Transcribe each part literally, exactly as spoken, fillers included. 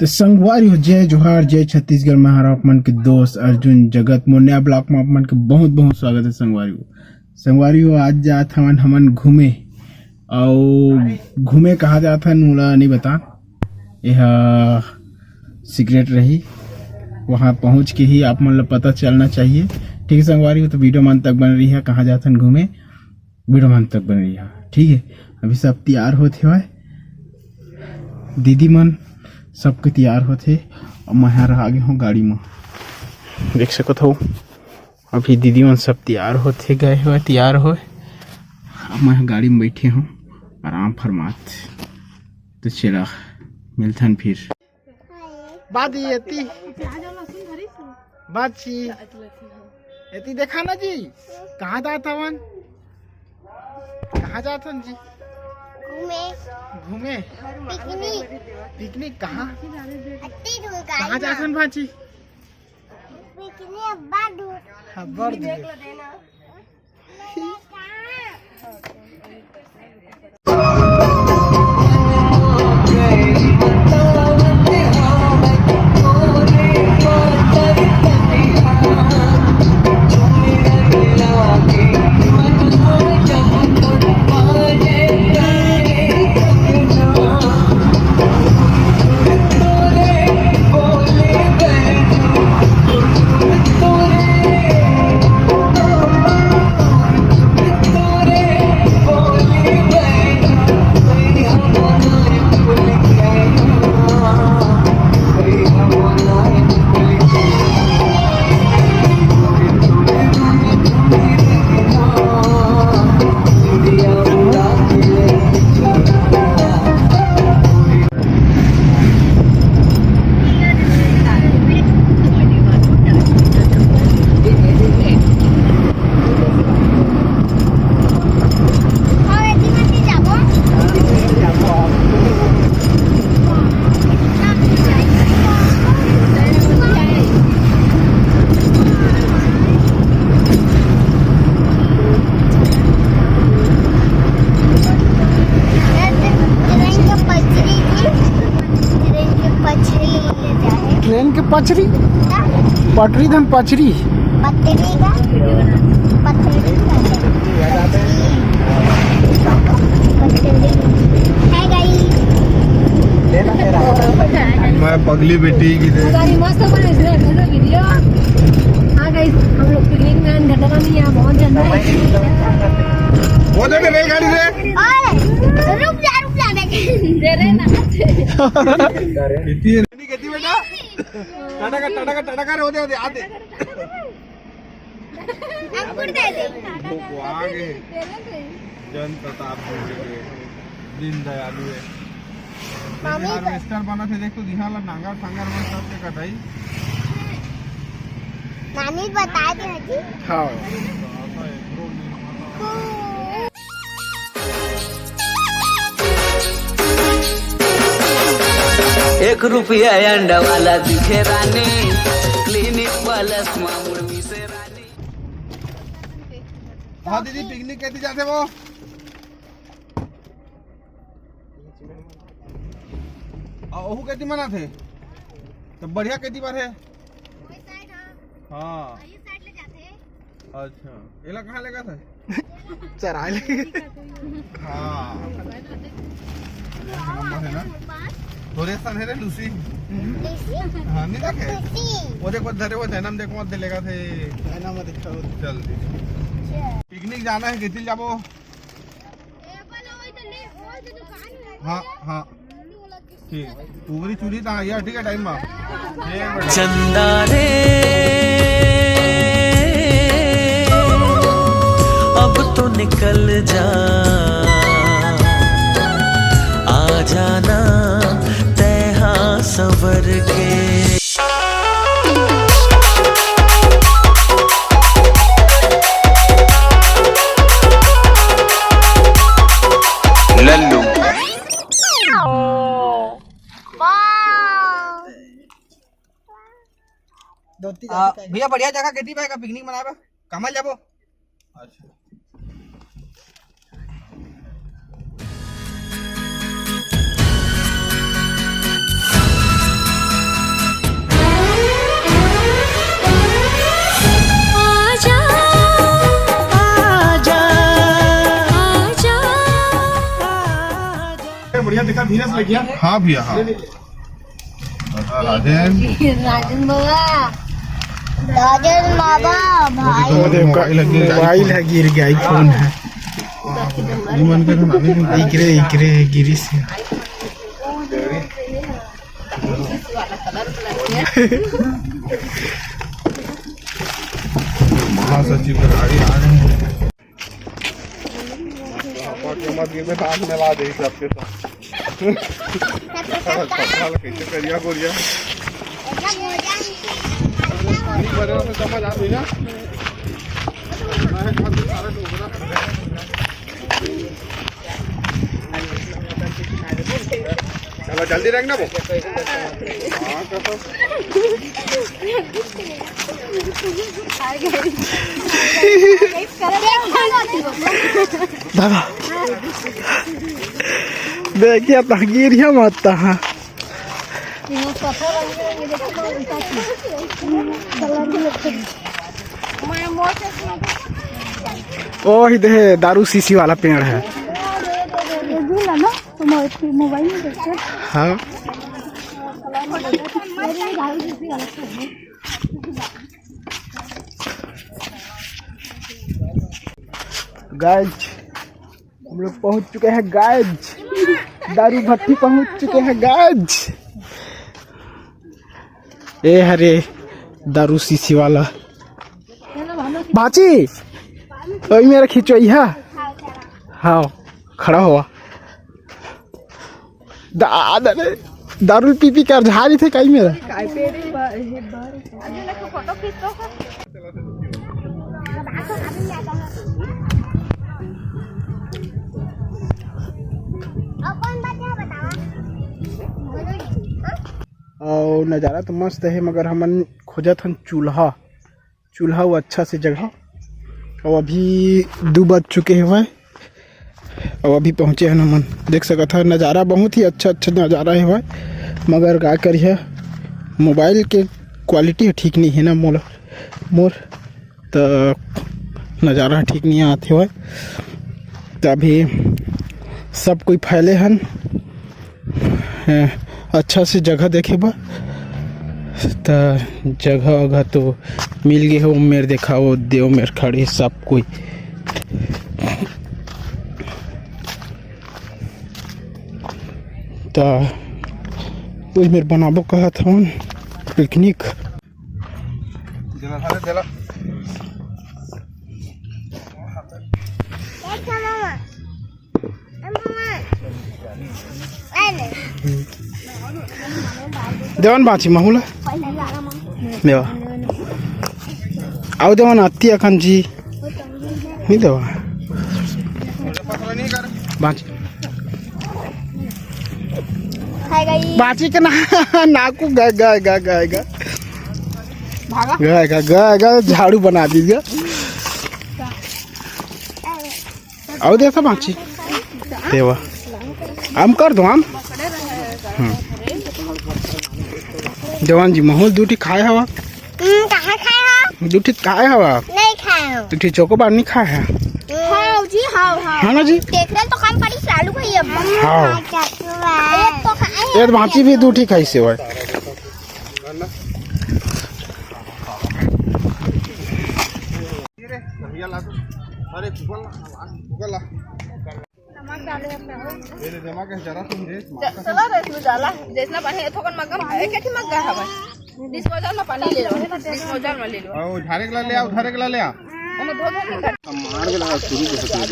तो संगवारी हो, जय जोहार, जय छत्तीसगढ़। मैं हर आप मन के दोस्त अर्जुन जगत। मोर नया vlog में आप मन के बहुत बहुत स्वागत है संगवारी हो। संगवारी हो, आज जात हवन हमन घूमे, अउ घूमे कहाँ जात हन मोला नहीं बता, यह सीक्रेट रही। वहाँ पहुँच के ही आप मन ला पता चलना चाहिए। ठीक है संगवारी हो, तो वीडियो मन तक बन रही है। कहाँ जात हन घूमे, वीडियो मन तक बन रही है। ठीक है, अभी सब तैयार होत हवय, दीदी मन सबके तैयार होत हे। अब मैं हर आगे हूँ गाड़ी में, देख सकत हो। अभी दीदी मन सब तैयार होत हे, गए हुए तैयार होए। अब मैं गाड़ी में बैठे हूँ आराम फरमात। तो चला मिलथन फिर। बादी एती। बाची। एती देखा ना जी, कहाँ जात हवन? कहाँ जात हवन जी? घूमे। घूमे? पिकनिक। पिकनिक कहाँ? अति दूर गाड़ी कहाँ जात में। हवन बाची? पिकनिक अब्बा दूर। हाँ, बड़ दूर। ट्रेन के पचरी, पटरी धन पचरी। पटरी का? पटरी का? पटरी। Hi guys। मैं पगली बेटी की दे। गाड़ी मस्त बने इसमें, वीडियो। हाँ guys, हम लोग पिकनिक में घटना नहीं है, बहुत जल्दी। वो तो रेलगाड़ी रे। और रुक जा, रुक जा, देख। दे रहे ना। इतनी नहीं कहती बेटा। टाटा का, टाटा का, टाटा का रे, होते, होते, आते। अंकुर दे दे। वो आगे। जन प्रताप जी के दीन दयालु है। मामी हार्वेस्टर बना थे, देख तो दिहा ला नांगर फांगर में सब के कटाई। नानी बता दे हजी। हाँ। एक रुपया अंडा वाला दिखे रानी, क्लिनिक प्लस मामुड़ मिसे रानी। हाँ दीदी, पिकनिक कैसे जाते वो? आ, ओहू कैसे मनाथे? तो बढ़िया कैसे बार है? हाँ। अच्छा, एला कहाँ लेगा था? चराए ले। हाँ। नंबर है ना? तोरे सन है रे लूसी। लूसी? हाँ, नहीं देखे? लूसी। वो देख, वो धरे हुए थे, नाम देखो, मत लेगा थे। है ना, मत दिखाओ। चल दी। अच्छा। पिकनिक जाना है, कितिल जाबो? हाँ, हाँ। ठीक, उगरी चूड़ी ता आइया, ठीक है, टाइम में। चंदा रे, अब तो निकल जा, आ जाना तैहा सवर के। लल्लू। वाह। धोती आ, जाती भैया, बढ़िया जगह केती बा का पिकनिक मनाए बा? कमल जाबो? अच्छा। हाँ भैया, हाँ। राजेन। राजेन बाबा। राजेन बाबा, भाई। वो देखो, मोबाइल ह गिर गया, मोबाइल ह गिर गया, iPhone है। ये मन के तो नानी नहीं इकरे, इकरे गिरी से। महासचिव के गाड़ी आ रहे हैं। पापा के मत गिर में हाथ मिला दे सबके साथ। साला कैसे करिया गोरिया। पानी भरे से समझ आ गई ना। चलो जल्दी रख ना वो। हाँ, कसम। दादा, देखिए, तहगीर है मत तहा। ओ, ही दे, दारू शीशी वाला पेड़ है। हाँ। गाइज, हम लोग पहुंच चुके हैं गाइज, दारू भट्टी पहुंच चुके हैं गाइज। ए हरे दारू शीशी वाला भांची, ओई मेरा खिंचवाई है। हाँ, खड़ा हुआ। दादा रे, दारू पी पी कर झारी थे काई मेरा। और नज़ारा तो मस्त है, मगर हमन खोजत हन चूल्हा, चूल्हा वो अच्छा से जगह। और अभी दू बज चुके हवय, और अभी पहुँचे हन हमन। देख सकत ह नज़ारा, बहुत ही अच्छा अच्छा नज़ारा हवय, मगर का करिए, मोबाइल के क्वालिटी ठीक नहीं है ना मोला, मोर त नज़ारा ठीक नहीं आते हुए। त अभी सब कोई फैले हन, हैं, अच्छा से जगह देखे बर। त जगह वगह तो मिल गए हो, मेर देखा वो देव मेर खड़े सब कोई। त वही मेर बनाबो कहत हवन पिकनिक। देवन बाची माहूला। देवा। आओ देवन अत्ती अखन जी। नहीं देवा। बाची। बाची के ना, नाकू गा, गा, गा, गा, गा। भागा। गा, गा, गा, गा, झाड़ू बना दीजिए। आओ देखा बाची। देवा। हम कर दो हम। हम्म। जवान जी, महूल दूटी खाए हवा? हम्म, कहाँ खाए हो? दूटी खाए हवा? नहीं खाए हो। दूटी चोकोबार नहीं खाए है? हाँ जी, हाँ, हाँ। हाँ ना जी? देख रहे तो कम पड़ी सालू भाई अब। हाँ। एक तो खाए हैं। ये बाची भी दूटी खाई से हुआ है। अरे, कुकर ला, कुकर ला। नमक डाले अपना हो। ये दे, नमक है, जरा तुम दे। ज-, चला रे, इसमें डाला। जैसना पानी है, थोकन मग्गा में, एक, एक ही मग्गा हवे। डिस्पोजल में पानी ले लो, डिस्पोजल में ले लो। आओ, झारे के ला ले आओ, झारे के ला ले आओ। ओमे धो धो के कर। अब मार के लगा शुरू कर सकते हैं।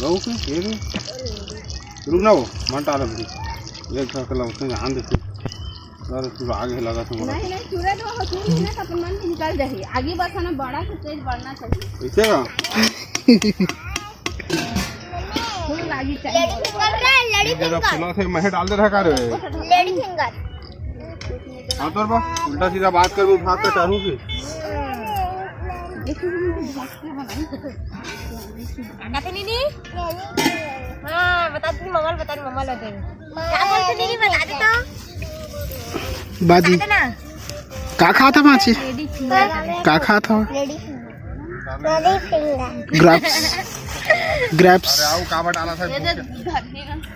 गऊ के, ये रे। रुक ना वो, मत डालो अभी। एक साथ ला, उसमें ध्यान दे तू। यार, तू आगे लगा तू। नहीं, नहीं, चूरे तो हो, चूरे में तो अपन मन निकल जाही। आगे बस है ना, बड़ा से तेज बढ़ना चाहिए। ऐसे का? फूल लागी चाहिए। लड़ी जरा फिंगर। फुला थे, मैं डाल दे रहा का रे? लड़ी फिंगर। हाँ, तोर बा, उल्टा सीधा बात कर, उठा के टारू की। कहते नहीं, नहीं? हाँ, बता दे, मम्मा बता दे, मम्मा ला दे। क्या बोलते नहीं, बता दे तो। बाजी। बता दे ना। का खात ह बाची? Lady finger. का खात ह? Lady finger. Lady finger. Groups. Grapes. अरे आओ, काबर डाला था? ये दे,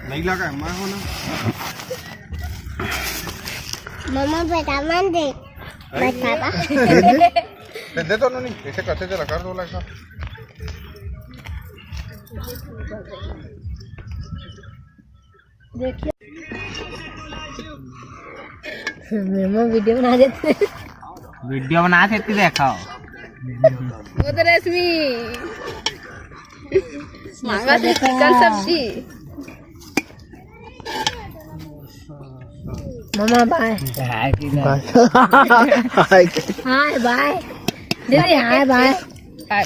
नहीं लगा है, मैं हूं ना। मम्मा बेटा मन दे। बैठा। दे दे तो नहीं, ऐसे करते चला कर दो लाइक। देखिए। मेमो वीडियो बना देते। वीडियो बना देते, देखो। वो तो रश्मि मांगा थे चिकन सब्जी। मम्मा बाय। बाय। Hi bye. दीदी हाय बाय। हाय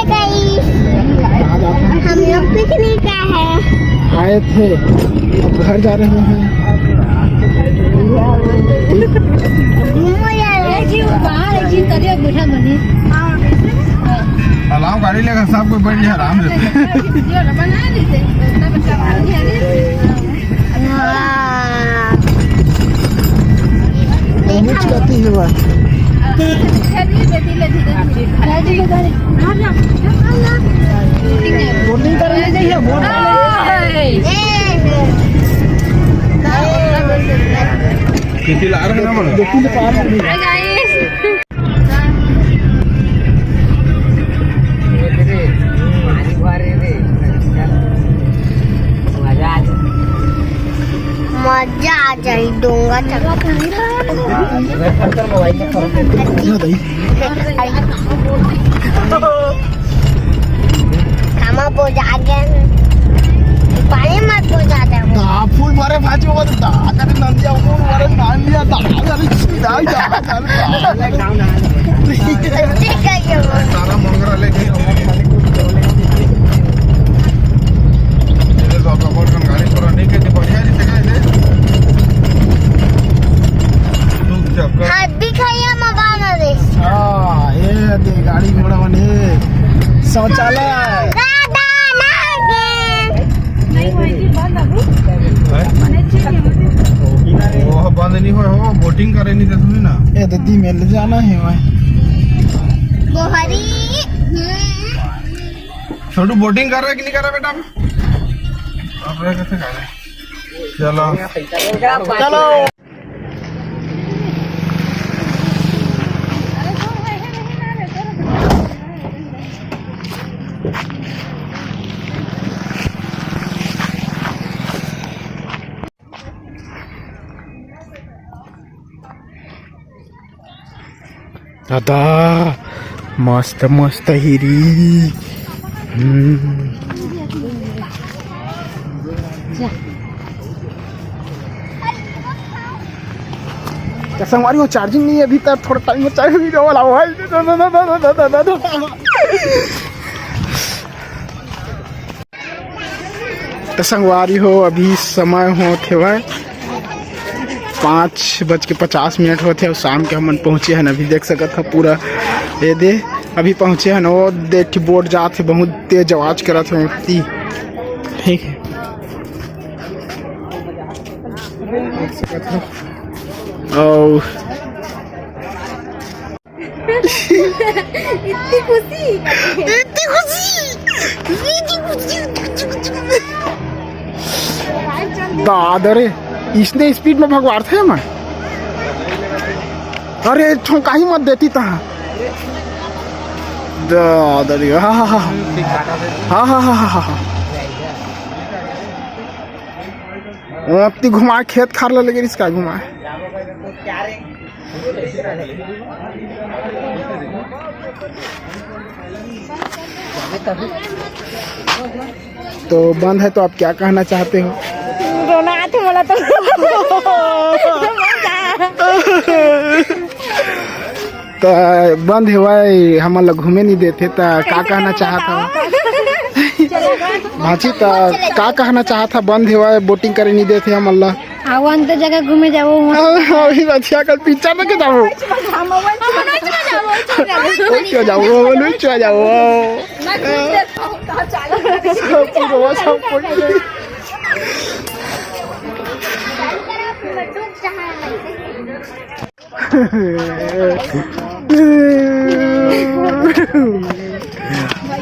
गाइस, हम लोग पिकनिक आए हैं। आए थे, अब घर जा रहे हैं। घूमो यार। अलाव गाड़ी लेकर सब कोई बैठ जाए आराम से। वाह। मुझ कहती है वाह। बोटिंग कर रहे हैं, बोट। किती ला रहे हैं ना? देखिए, तो पार नहीं। मजा आ जाए। मजा आ जाए, डोंगा चढ़। खामा बोझा गया। पानी मत बोझा दे। दा, फूल मारे भाजी होगा तो दा, अगर नंदिया फूल मारे, नंदिया दा, अरे सीधा ही जा, अरे दा। ठीक है, ये बोल। सारा मंगरा लेके ये तो अपन गाड़ी थोड़ा नहीं कहते, बढ़िया नहीं से कहते। रुक जा, कर। हाँ, दिखाइए, मैं बना दे। हाँ, ये दे, गाड़ी घोड़ा बने, शौचालय। दादा, ना गे। वो बंद नहीं हुआ, वो बोटिंग करे नहीं देते ना। ए दीदी, मिल जाना है भाई। गोहरी। हम्म। छोटू, बोटिंग कर रहा है कि नहीं कर रहा बेटा? अब रहा कैसे कर रहा है? चलो। चलो। दादा, मस्त मस्त हिरी। हम्म। तो संगवारी हो, चार्जिंग नहीं है अभी तक, थोड़ा टाइम में चार्ज भी वाला भाई। तो संगवारी हो, अभी समय होत हेवय पाँच बज के पचास मिनट होत हे अउ शाम के हमन पहुँचे हन। अभी देख सकत ह पूरा ये दे, अभी पहुँचे हन, वो दे ठी बोट जात हे, बहुत तेज आवाज करत हे ओती। ठीक है, देख सकत ह। अउ इतनी खुशी। इतनी खुशी। दादा रे, इसने स्पीड में भगवार थे मैं। अरे, ठोंका ही मत देती तहाँ। दादा रे, हा, हा, हा। हा, हा, हा, हा, हा। ओती घुमाए खेत खार ला लगे रिस का घुमाए। तो बंद है, तो आप क्या कहना चाहते हो? रोना आथे मोला तो। त बंद हेवय, हमन ला घूमे नहीं देथे, त का कहना चाहत हव? भांची, त का कहना चाहत हव? बंद हेवय, बोटिंग करे नहीं देथे हमन ला। हाँ, वो अंत जगह घूमे जाओ। हाँ, अभी बचिया कल पिक्चर में के जाओ। हम वो चला जाओ, वो चला जाओ। वो चला जाओ, वो चला जाओ। सब पूरा सब कोई।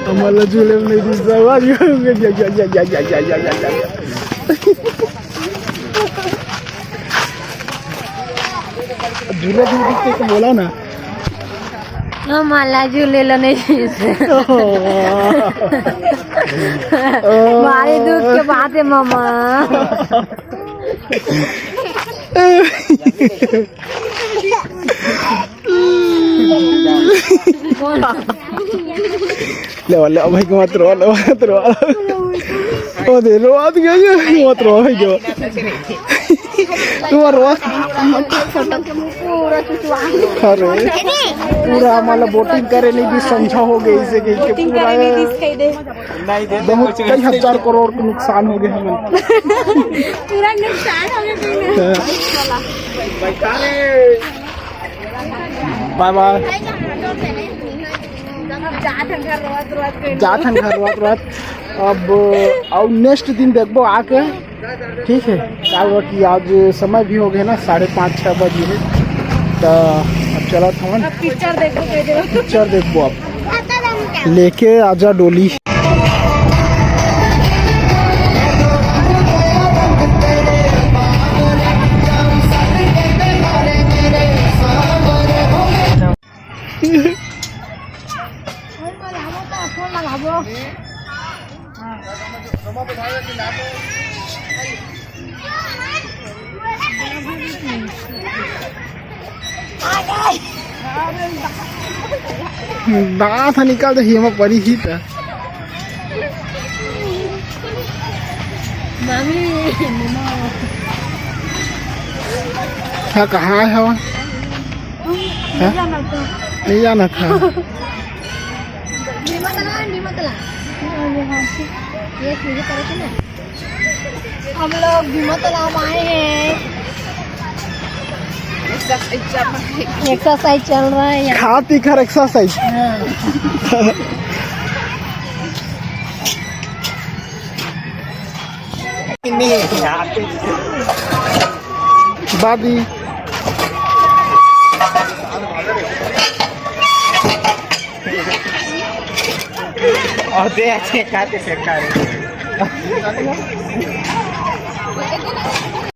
हमला झूले में नहीं दिस रहा। झूले में दिस तो बोला ना। हमला झूले ला नहीं दिस। भारी दुख के बात है मामा। ले, ले, भाई को मत रो, ले, मत रो। ओ दे, रो, आ गया ये, मत रो, भाई को। तू मत रो। अरे, पूरा हमारा बोटिंग करे नहीं भी संझा हो गई, इसे कहीं के पूरा बहुत कई हजार करोड़ के नुकसान हो गए हमें। पूरा नुकसान हो गया। बाय बाय। जात हन घर रोत रोत। अब अउ नेक्स्ट दिन देखबो आके, ठीक है। का हुआ कि आज समय भी हो गया ना, साढ़े पाँच छः बजे है, तो अब चलत हवन। अब पिक्चर देखबो, कह देबो। पिक्चर देखबो अब। लेके आजा डोली। दांत ह निकाल दे, हेमा परी ही त। मामी, हाँ, कहाँ है वो? हाँ? नहीं जाना था। ये सीधे तरह से ना। हम लोग भीमा तालाब आए हैं। एक्सरसाइज चल रहा है। एक्सरसाइज चल रहा है यहाँ। खा पी कर एक्सरसाइज। हाँ। दादी। और दे अच्छे खाते से खा रहे।